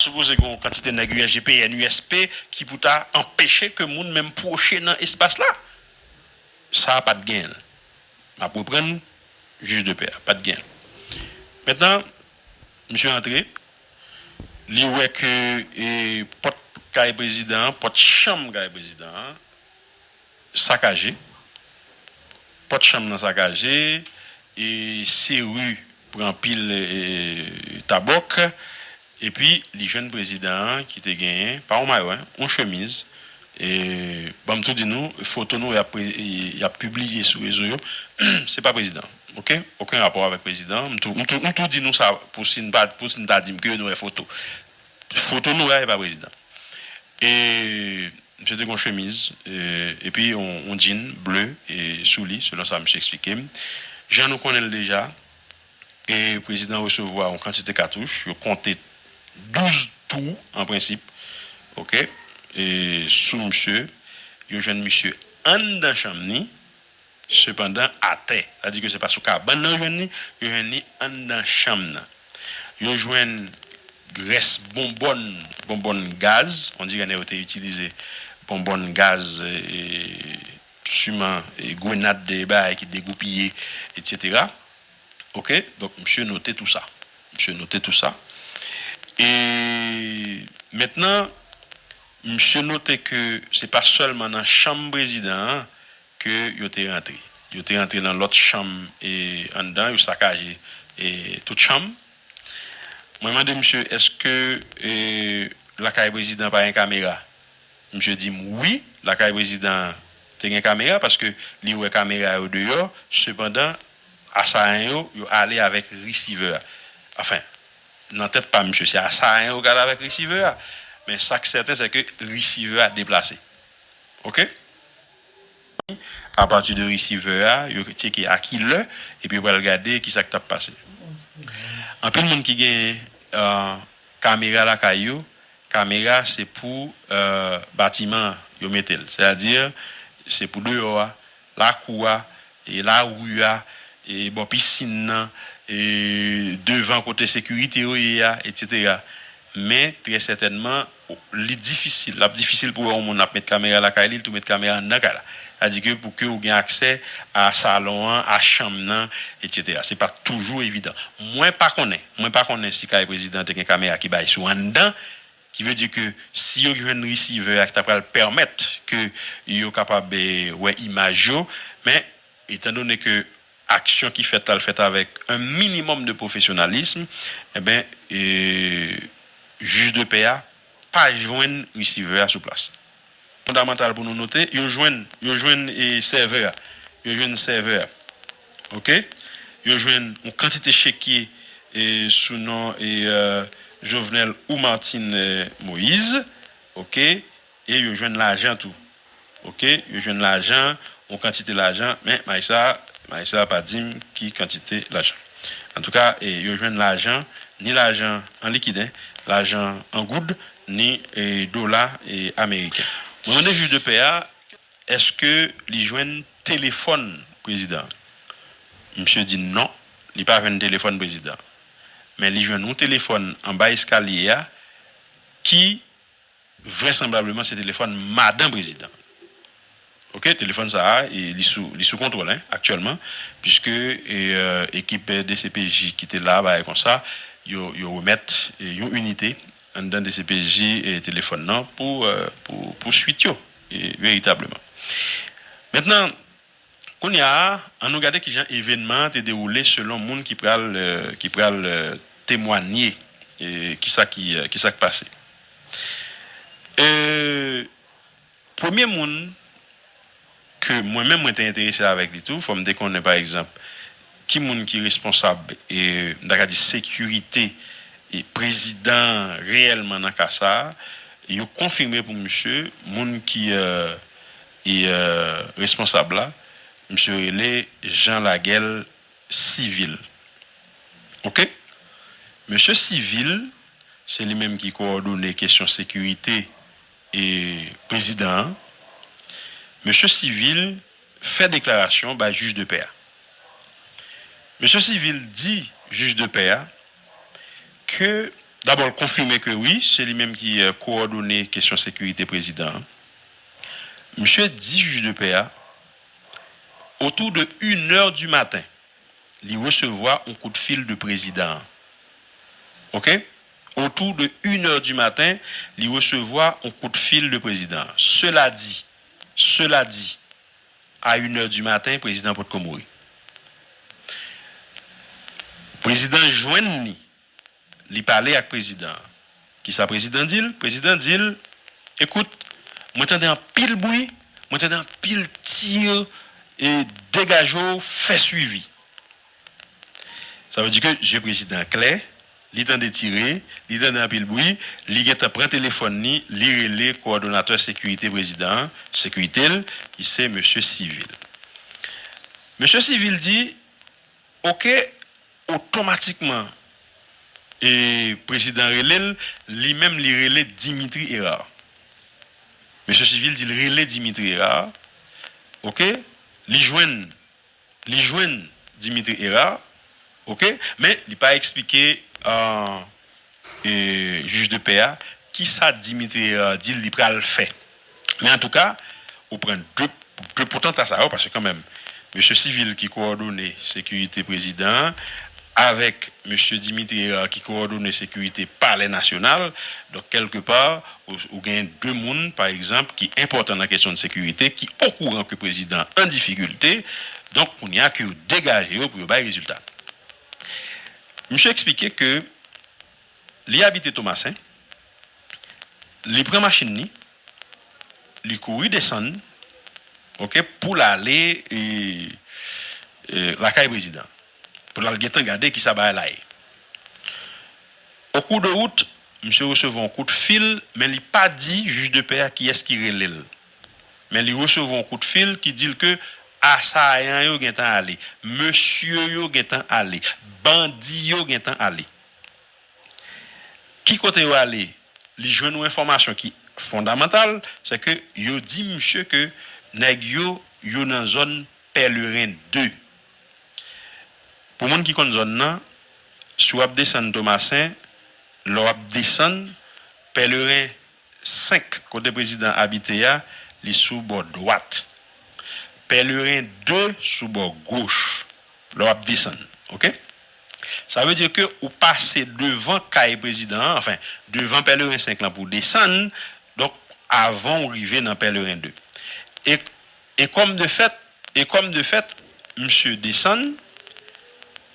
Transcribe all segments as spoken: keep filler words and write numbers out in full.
Sipoze gen yon kantite nèg U S G P N, U S P ki pou ta anpeche ke moun menm pwoche nan espas la. Sa a pa t genyen. M ap reprann jij de pè a. Pa t genyen. Mentnan, misye antre, li wè ke e, pòt kay prezidan an, pòt chanm kay prezidan an, sakaje. Pòt chanm nan sakaje, e seri pran pil e, tabòk, epi li jwenn prezidan an ki te genyen, pa yon mayo, en, yon chemiz. E, ban m tou di nou, foto nou y ap, pre- y ap pibliye sou rezo yo, se pa prezidan. Oke? Okenn rapò avèk prezidan. M tou, m tou, m tou di nou sa pou si n pa, pou si n ta di m ke nou wè foto. Foto nou wè a, e pa prezidan. E, Misye te gen yon chemiz, e, epi yon, yon djin ble, e, sou li, selon sa misye eksplike m. Jan nou konnen l deja, e prezidan resevwa yon kantite katouch, yo konte douz twou, an prensip, oke, e, sou misye, yo jwenn misye anndan chanm ni, sepandan, atè. Sa di ke se pa sou kabann nan yo jwenn li, yo jwenn li anndan chanm nan. Yo jwenn rès bonbòn, bonbòn gaz, on dirè nèg yo te itilize bonbòn gaz, e, siman, e, grenad, de bagay ki degoupiye, etsetera. Oke? Donk, misye note tou sa. Misye note tou sa. E mentnan, misye note ke se pa sèlman nan chanm prezidan an, ke yo te rantre. Yo te rantre nan lòt chanm e anndan, yo sakaje e tout chanm. Mwen mande misye, èske e lakay prezidan pa gen kamera? Misye di m wi, lakay prezidan te gen kamera, paske li wè kamera yo deyò, sepandan, asayan yo, yo ale avèk risivè a. Anfen, nan tèt pa misye, se asayan yo k ale avèk risivè a. Men sa k sèten, se ke risivè a deplase. Oke? Apati de risivè a, yo tcheke a ki lè, epi yo pral gade kisa k t ap pase. Anpil moun ki gen, e, kamera lakay yo, kamera se pou, e, batiman an yo mete l. Sètadi, se pou deyò a, lakou a, e lari a, e bò pisin nan, e devan kote sekirite yo ye a, etsetera. Men, trè sètènman, li difisil. L ap difisil pou wè yon moun ap met kamera lakay li, li tou met kamera anndan kay la. Sa di ke pou ke ou gen aksè a salon an, a chanm nan, etsetera. Se pa toujou evidan. Mwen pa konnen. Mwen pa konnen si kay prezidan te gen kamera ki bay sou anndan, ki vle di ke si yo jwenn risivè a ki ta pral pèmèt ke yo kapab, e, wè imaj yo, men, etandone ke aksyon ki fèt la, l fèt avèk un minimum de professionnalisme, enben, e, jij de pè a pa jwenn risivè a sou plas. Fondamantal pou nou note, yo jwenn, yo jwenn, e, sèvè a. Yo jwenn sèvè a. Oke? Yo jwenn yon kantite chekye, e, sou non, e, e, Jovenel ou Martine, e, Moïse. Oke? E yo jwenn lajan tou. Oke, yo jwenn lajan, yon kantite lajan, men majistra, majistra pa di m ki kantite lajan. Antouka, e, yo jwenn lajan, ni lajan an likid, en, lajan an goud, ni, e, dola, e, ameriken. Mwen mande jij de pè a, èske li jwenn telefòn prezidan an? Misye di non, li pa jwenn telefòn prezidan an. Men li jwenn yon telefòn anba eskalye a ki vrèsanblableman se telefòn madan prezidan. Oke, telefòn sa a, e, li sou, li sou kontwòl, en, aktyèlman, piske, e, e, ekip D C P J ki te la, bagay konsa, yo, yo remèt, e, yon inite anndan D C P J, e, telefòn nan pou, e, pou, pou swit yo, e, veritableman. Mentnan, kounye a, ann nou gade kijan evènman an te dewoule selon moun ki pral, e, ki pral, e, temwanye, e, kisa ki, e, kisa k pase. E, premye moun ke mwen menm mwen te enterese avèk li tou, fò m te konnen, pa egzanp, ki moun ki responsab, e, m ta ka di, sekirite, e, prezidan an reyèlman nan ka sa a, yo konfime pou misye, moun ki, e, e, e, responsab la, misye rele Jean Laguel Civil. Oke? Mesye Civil, se li menm ki kowòdone kesyon sekirite e prezidan an. Mesye Civil fè deklarasyon bay jij de pè a. Mesye Civil di jij de pè a ke Dabò, l konfime ke wi, se li menm ki, euh, kowòdone kesyon sekirite prezidan an. Misye di jij de pè a, otou de une heure du matin, li resevwa yon kout fil de prezidan an. Oke? Otou de une heure du matin, li resevwa yon kout fil de prezidan an. Cela dit, cela dit, a une heure du matin, prezidan potko mouri. Prezidan jwenn li, li pale ak prezidan an. Kisa prezidan di l? Prezidan di l, ekout, mwen tande anpil bri, mwen tande anpil tir, e degaje w, fè swivi. Sa vle di ke je prezidan klè, li tande tire, li tande anpil bri, li gentan pran telefòn li, li rele kowòdonatè sekirite prezidan an, sekirite l, ki se mesye Civil. Mesye Civil di, oke, otomatikman, e prezidan rele l, li menm li rele Dimitri Hérard. Mesye Civil di l rele Dimitri Hérard, oke, li jwenn, li jwenn Dimitri Hérard, oke, men li pa eksplike, euh, e, jij de pè a, kisa Dimitri Hérard di l li pral fè. Men antouka, ou pran de, de potanta sa yo, paske kanmenm, mesye Civil ki kowòdone sekirite prezidan an, avèk mesye Dimitri Hérard ki kowòdone sekirite Palè Nasyonal, donk, kèlkepa, ou, ou gen de moun, pa egzanp, ki enpòtan nan kesyon de sekirite, ki okouran ke prezidan an an difikilte, donk, kounye a ke yo degaje yo pou yo bay rezilta. Misye eksplike ke li abite Tomasen, li pran machin li, li kouri desann, oke, pou l ale, e, e, lakay prezidan, pou l al gentan gade kisa bagay la ye. Au cours de route, misye resevwa yon kout fil, men li pa di jij de pè a kiyès ki rele l. Men li resevwa yon kout fil ki di l ke asayan yo gentan ale, mesye yo gentan ale, bandi yo gentan ale. Ki kote yo ale? Li jwenn yon enfòmasyon ki fondamantal, se ke yo di misye ke nèg yo, yo nan zòn Pèleren de. Pou moun ki konn zòn nan, si w ap desann Tomasen, lè w ap desann, Pèleren senk, kote prezidan abite a, li sou bò dwat. Pèleren de sou bò goch, lè w ap desann. Oke? Sa vle di ke ou pase devan kay prezidan an, anfen, devan Pèleren senk lan pou w desann, donk, avan w rive nan Pèleren de. E, e kòm de fèt, e kòm de fèt, misye desann,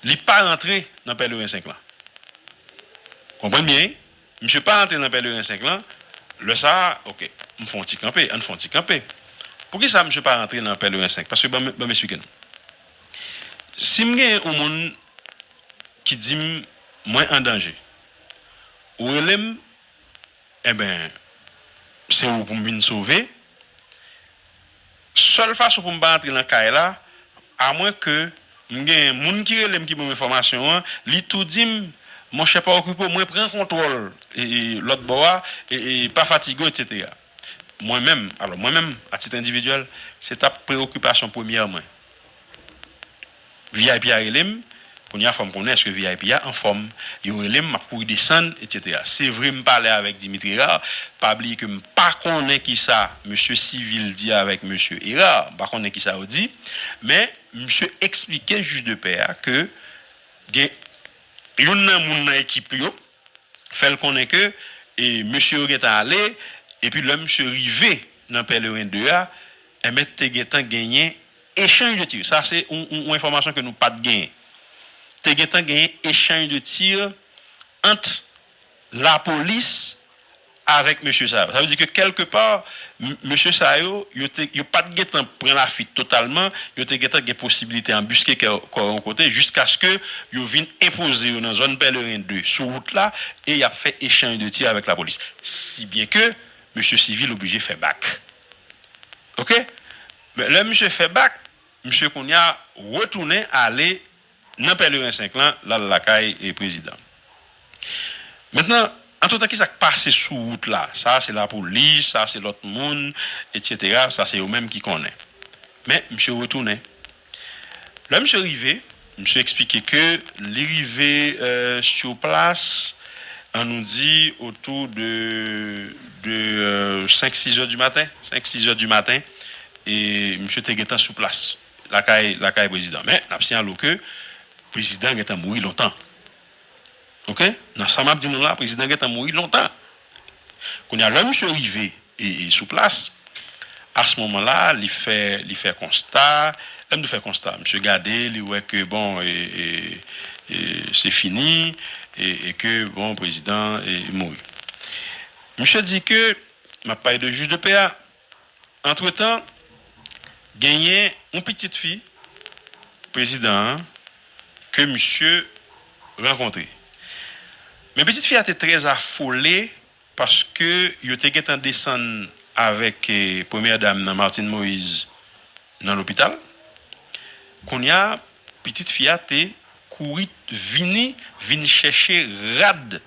li pa rantre nan Pèleren senk lan. Konprann byen, wi? Misye pa rantre nan Pèleren senk lan. Lè sa a, oke, m fè yon ti kanpe, ann fè yon ti kanpe. Poukisa misye pa rantre nan Pèleren senk? Paske ban m, ban m eksplike nou. Si m gen yon moun ki di m, mwen an danje, ou rele m, enben, se ou pou m vin sove. Sèl fason pou m pa rantre nan kay la, amwen ke m gen moun ki rele m ki ban m enfòmasyon an, li tou di m, monchè, pa okipe w, mwen pran kontwòl, e, e, lòt bò a, e, e, pa fatige w, etsetera. Mwen menm, alò, mwen menm, a tit endividyèl, se t ap preyokipasyon premyè mwen. V I P a rele m, kounye a fò m konnen èske V I P a anfòm. Yo rele m, m ap kouri desann, etsetera. Se vre, m pale avèk Dimitri Hérard, pa bliye ke m pa konnen kisa mesye Civil di avèk mesye Hérard, m pa konnen kisa yo di, men misye eksplike jij de pè a ke gen youn nan moun nan ekip yo, fè l konnen ke, e, mesye yo gentan ale, epi lè misye rive nan Pèleren de a, enben, te gentan genyen echanj de tir. Sa se yon, yon, yon enfòmasyon ke nou pa t genyen. Te gentan genyen echanj de tir ant lapolis avèk mesye sa yo. Sa vle di ke kèlkepa, m-, mesye sa yo, yo te, yo pa t gentan pran lafuit totalman, yo te gentan gen posiblite anbiske kò, kò yo yon kote, jiskaske yo vin enpoze yo nan zòn Pèleren de sou wout la, e y ap fè echanj de tir avèk lapolis. Si byen ke mesye Civil oblije fè bak. Oke? Men lè misye fè bak, misye kounye a retounen ale nan Pèleren senk lan, l al lakay, e, prezidan. Mentnan, antretan, kisa k pase sou wout la? Sa a se lapolis, sa a se lòt moun, etsetera. Sa se yo menm ki konnen. Men, misye retounen. Lè misye rive, misye eksplike ke li rive, euh, sur place, ann nou di, otou de, de senk, sis è di maten, senk, sis è di maten, e misye te gentan sou plas, lakay, lakay prezidan. Men, n ap siyale ke prezidan gentan mouri lontan. Oke? Nan sa m ap di nou la, prezidan gentan mouri lontan. Kounye a, lè misye rive e, e sou plas, a se moman la, li fè, li fè konsta, lè m di fè konsta, misye gade, li wè ke, bon, e, e, e, se fini, e, e ke, bon, prezidan e, mouri. Misye di ke, m ap pale de jij de pè a, antretan, genyen yon pitit fi prezidan an ke misye rankontre. Men pitit fi a te trè afole paske yo te gentan desann avèk eh, premyè dam nan, Martine Moïse, nan lopital. Kounye a, pitit fi a te kouri vini, vin chèche rad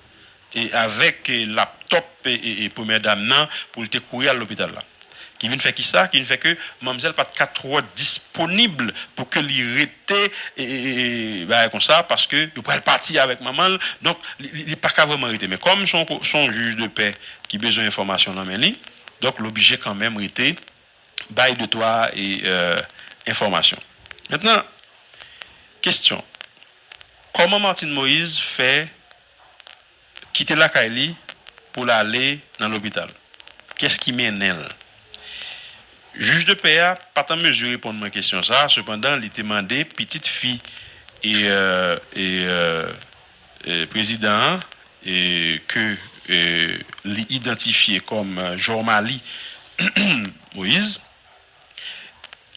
e avèk eh, laptòp e, e, e premyè dam nan pou l te kouri al lopital la. Ki vin fè kisa? Ki vin fè ke manmzèl pa t ka twò disponib pou ke li rete e, e, e, e bagay konsa, paske yo pral pati avèk manman l. Donk, li, li, li pa ka vrèman rete. Men kòm se yon, se yon jij de pè ki bezwen enfòmasyon nan men li, donk, l oblije kanmenm rete bay de twa e, euh, enfòmasyon. Mentnan, kesyon. Kòman Martine Moïse fè kite lakay li pou l ale nan lopital? Kiyès ki mennen l? Jij de pè a pa t an mezi reponn mwen kesyon sa a, sepandan, li te mande pitit fi e, euh, e, euh, e, prezidan an, e, ke, e, li idantifye kòm, euh, Jormalie Moïse,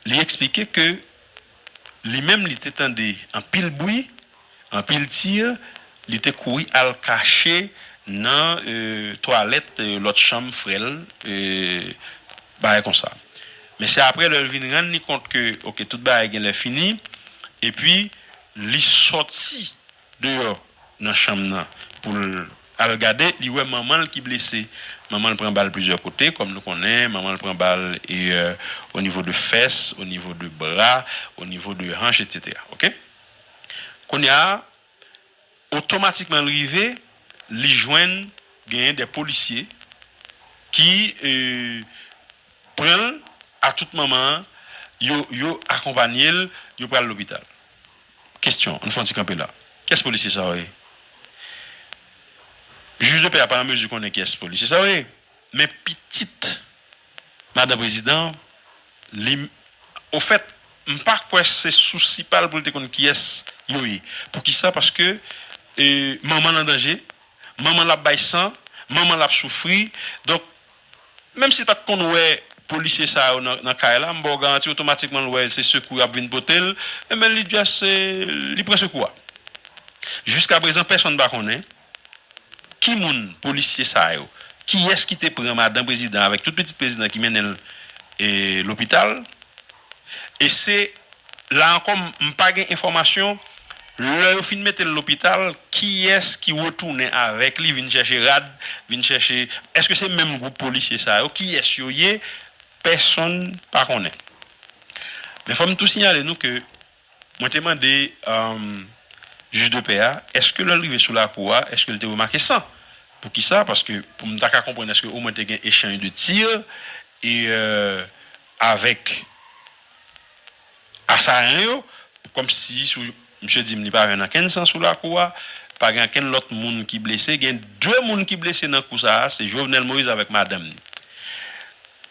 li eksplike ke li menm li te tande anpil bri, anpil tir, li te kouri al kache nan, e, twalèt, e, lòt chanm frè l, e, bagay konsa. Men se apre lè l vin rann li kont ke, oke, tout bagay genlè fini, epi li sòti deyò nan chanm nan pou l al gade, li wè manman l ki blese. Manman l pran bal plizyè kote, kòm nou konnen, manman l pran bal e, euh, o nivo de fès, o nivo de bra, o nivo de hanch, etsetera. Oke? Kounye a, otomatikman l rive, li jwenn genyen de polisye ki, euh, pran l a tout moman, yo, yo akonpanye l, yo pral lopital. Kesyon, ann fè yon ti kanpe la. Kiyès polisye sa yo ye? Jij de pè a pa an mezi konnen kiyès polisye sa yo ye. Men pitit madan prezidan, li, ofèt, m pa kwè se sousi pa l pou l te konn kiyès yo ye. Poukisa? Paske, e, manman l an danje, manman l ap bay san, manman l ap soufri. Donk, menm si l pa t konn wè polisye sa yo nan, nan kay la, m ba w garanti otomatikman l wè se sekou y ap vin pote l, enben li just, e, li pran sekou a. Jiskaprezan, pèsonn pa konnen ki moun polisye sa yo, kiyès ki te pran madan prezidan avèk tout pitit prezidan ki mennen l, e, lopital. E se la ankò, m, m pa gen enfòmasyon, lè yo fin mete l lopital, kiyès ki retounen avèk li, vin chèche rad, vin chèche, èske se menm gwoup polisye sa yo, kiyès yo ye, pèsonn pa konnen. Men fò m tou siyale nou ke mwen te mande, um, jij de pè a, èske lè l rive sou lakou a, èske l te remake san? Poukisa? Paske pou m ta ka konprann èske omwen te gen echanj de tir e, euh, avèk asayan yo, kòmsi sou, misye di m li pa jwenn ankenn san sou lakou a, pa gen ankenn lòt moun ki blese, gen de moun ki blese nan kou sa a, se Jovenel Moïse avèk madanm ni.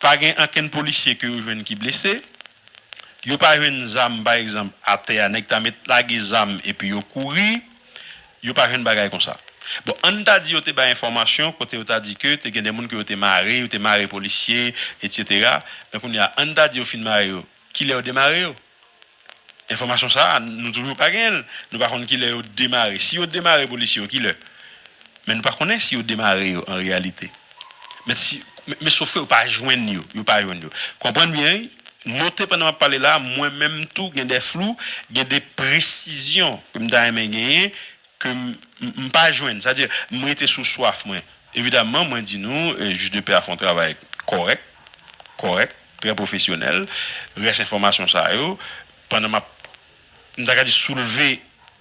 Pa gen ankenn polisye ke yo jwenn ki blese, yo pa jwenn zam, pa egzanp, atè a, nèg ta met lage zam epi yo kouri, yo pa jwenn bagay konsa. Bon, ann ta di yo te bay enfòmasyon kote yo ta di ke te gen de moun ke yo te mare, yo te mare polisye, etsetera. Men kounye a, ann ta di yo fin mare yo, kilè yo demare yo? Enfòmasyon sa a, nou toujou pa genyen l. Nou pa konn kilè yo demare. Si yo demare polisye yo, kilè? Men nou pa konnen si yo demare yo an reyalite. Men si, men, men sof ke yo pa jwenn yo, yo pa jwenn yo. Konprann byen, wi. Note pandan m ap pale la, mwen menm tou gen de flou, gen de presizyon ke m ta renmen genyen, ke m, m, m pa jwenn. Sa di, m rete sou swaf mwen. Evidamman, mwen di nou, eh, jij de pè a fè yon travay kòrèk, kòrèk, trè pwofesyonèl. Rès enfòmasyon sa yo, pandan m ap, m ta ka di soulve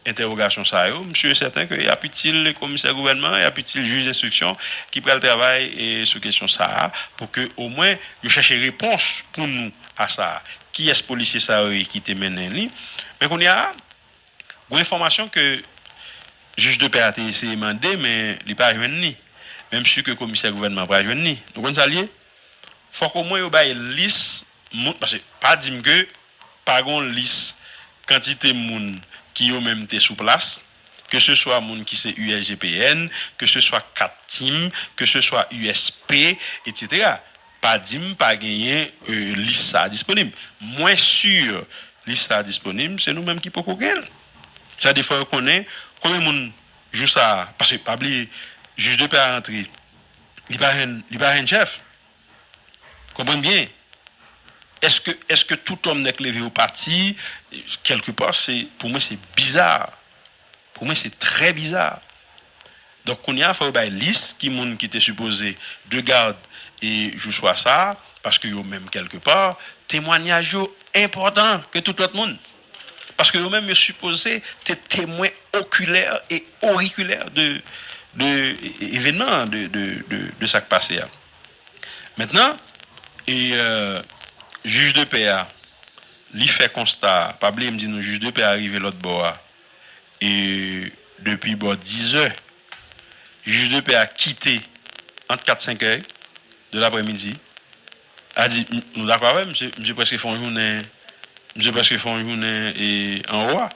entèwogasyon sa yo, misye sèten ke y ap itil komisè gouvènman, y ap itil jij enstriksyon ki pral travay e, sou kesyon sa a, pou ke omwen yo chèche repons pou nou a sa a. Kiyès polisye sa yo ye ki te mennen li? Men kounye a, gen enfòmasyon ke jij de pè a te eseye mande, men li pa jwenn li. Men m si ke komisè gouvènman an pral jwenn li. Nou konn sa l ye? Fòk omwen yo bay lis moun, paske pa di m ke pa gen yon lis kantite moun ki yo menm te sou plas, ke se swa moun ki se U S G P N, ke se swa kat tim, ke se swa U S P, etsetera. Pa di m pa genyen e, lis sa a disponib. Mwen si lis sa a disponib, se nou menm ki poko gen l. Sa de fwa yo konnen konbyen moun jou sa a, paske pa bliye, jij de pè a rantre, li pa jwenn, li pa jwenn chèf. Konprann byen. Èske, èske tout òm nèk leve yo pati? Kèlkepa, se, pou mwen, se biza. Pou mwen, se trè biza. Donk, kounye a, fò yo bay lis ki moun ki te sipoze de gad e jou swa sa a, paske yo menm, kèlkepa, temwanyaj yo enpòtan ke tout lòt moun. Paske yo menm, yo sipoze te temwen okilè e orikilè de, de e, e, evènman an, de, de, de, de sa k pase a. Mentnan, e, euh, jij de pè a, li fè konsta a. Pa bliye m di nou, jij de pè a rive lòt bò a, e depi bò dizè. Jij de pè a kite ant kat, senk è de laprèmidi. A di, m- nou dakò avè m, misye, misye prèske fè yon jounen, misye prèske fè yon jounen e anwo a.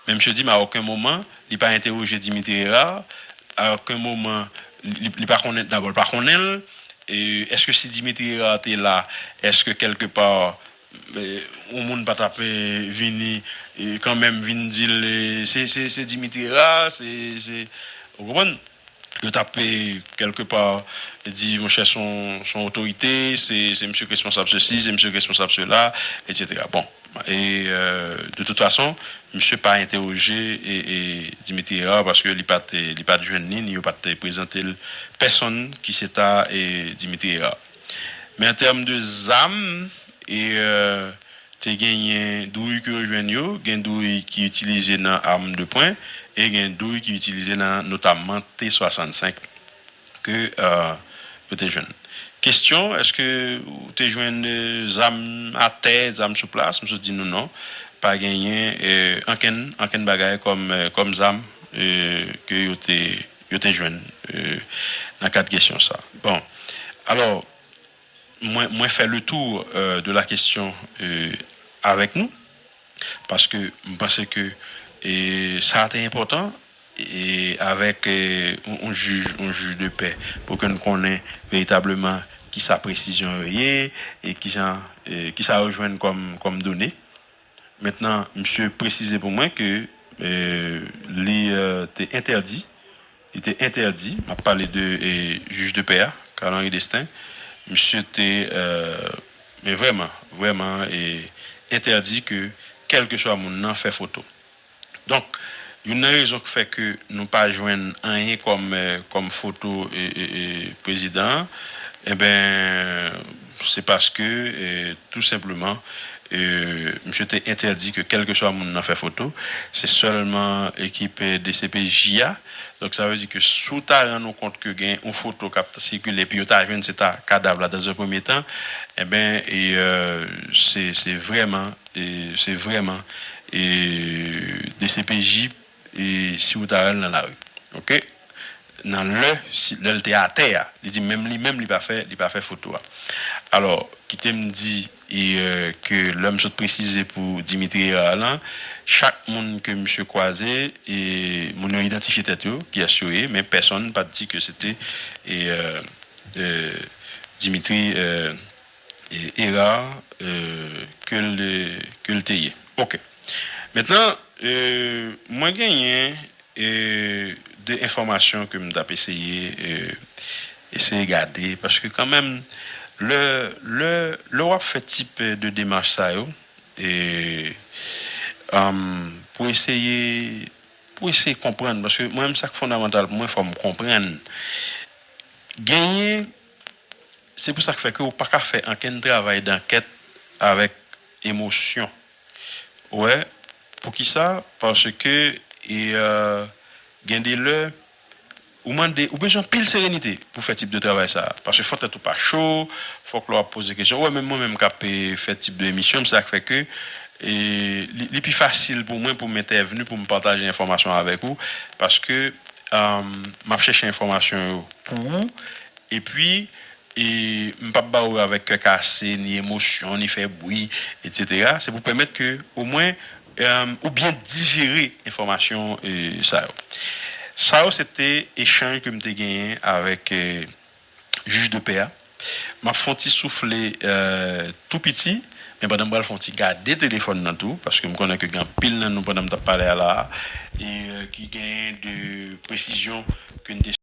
Men misye di m a okenn moman, li pa entèwoje Dimitri Hérard, a okenn moman, li, li pa konnen, dabò, li pa konnen l. E èske si Dimitri Hérard te la, èske kèlkepa, e, yon moun pa t ap e, vini e, kanmenm vin di l, e, se, se, se Dimitri Hérard, se, se, ou konprann? Yo t ap e, kèlkepa di, monchè, se yon, se yon otorite, se, se misye k responsab sesi, se misye k responsab sela, etsetera. Bon, e, euh, de tout fason, misye pa entèwoje e, e Dimitri Hérard paske li pa t, li pa t jwenn li, ni yo pa t prezante l pèsonn ki se ta e Dimitri Hérard. Men an tèm de zam, e, euh, te genyen dwouy ke yo jwenn yo, gen dwouy ki itilize nan arm de pwen, e gen dwouy ki itilize nan notamman T swasannsenk ke, euh, yo te jwenn. Kesyon, èske ou te jwenn, euh, zam atè, zam sou plas? M sot di nou non. Pa genyen, euh, ankenn, ankenn bagay kòm, euh, kòm zam, euh, ke yo te, yo te jwenn, euh, nan kad kesyon sa. Bon, alò, mwen, mwen fè le tour, euh, de la kesyon, euh, avèk nou, paske m panse ke, e, sa te enpòtan, e, avèk, e, yon, yon jij, yon jij de pè, pou ke n konnen veritableman kisa presizyon yo ye, e kijan, e, kisa yo jwenn kòm, kòm done. Mentnan, misye presize pou mwen ke, e, li, e, te entèdi, li te entèdi, m ap pale de, e, jij de pè a, Carl Henry Destin, misye te, e, men vrèman, vrèman, e, entèdi ke kèlkeswa moun nan fè foto. Donk, youn nan rezon k fè ke nou pa jwenn anyen kòm, e, kòm foto, e, e, e, prezidan an, enben, se paske, e, tou senpleman, e, misye te entèdi ke kèlkeswa moun nan fè foto. Se sèlman ekip, e, D C P J a. Donk, sa vle di ke si w ta rann ou kont ke gen yon foto k ap sikile, epi yo ta jwenn se ta kadav la, dans un premier temps, enben, e, e, se, se vrèman, e, se vrèman, e, D C P J, e, si w ta wè l nan lari. Oke? Nan lè, si, lè l te atè a, li di menm li menm, li pa fè, li pa fè foto a. Alò, kite m di, e, e, ke lè m sot presize pou Dimitri Hérard lan, chak moun ke misye kwaze, e, moun yo idantifye tèt yo, kiyès yo ye, men pèsonn pa t di ke se te, e, e, e, Dimitri, e, e, Hérard, e, ke l, ke l te ye. Oke. Mentnan, e, mwen genyen, e, de enfòmasyon ke m t ap eseye, e, eseye gade, paske kanmenm, lè, lè, lè w ap fè tip de demach sa yo, e, um, pou eseye, pou eseye konprann, paske mwen menm, sa k fondamantal pou mwen, fò m konprann. Genyen, se pou sa k fè ke ou pa ka fè ankenn travay dankèt avèk emosyon. Ou wè, poukisa? Paske, E euh, gen de lè, ou mande, ou bezwen anpil serenite pou fè tip de travay sa. Paske fòk tèt ou pa cho, fòk lè w ap poze kesyon. Ou wè, menm mwen menm k ap fè tip de emisyon, se sa k fè ke e, li, li pi fasil pou mwen pou m entèvni, pou m pataje enfòmasyon avèk ou, paske um, m ap chèche enfòmasyon yo pou ou, epi e, m p ap ba ou avèk kè kase, ni emosyon, ni fè bri, etsetera. Se pou pèmèt ke omwen um, ou byen dijere enfòmasyon e, sa yo. Sa yo se te echanj ke m te genyen avèk e, jij de pè a. M ap fè yon ti soufle euh, tou piti, men pandan m pral fè yon ti gade telefòn nan tou, paske m konnen ke gen anpil nan nou pandan m t ap pale a la a, e euh, ki gen de presizyon ke n te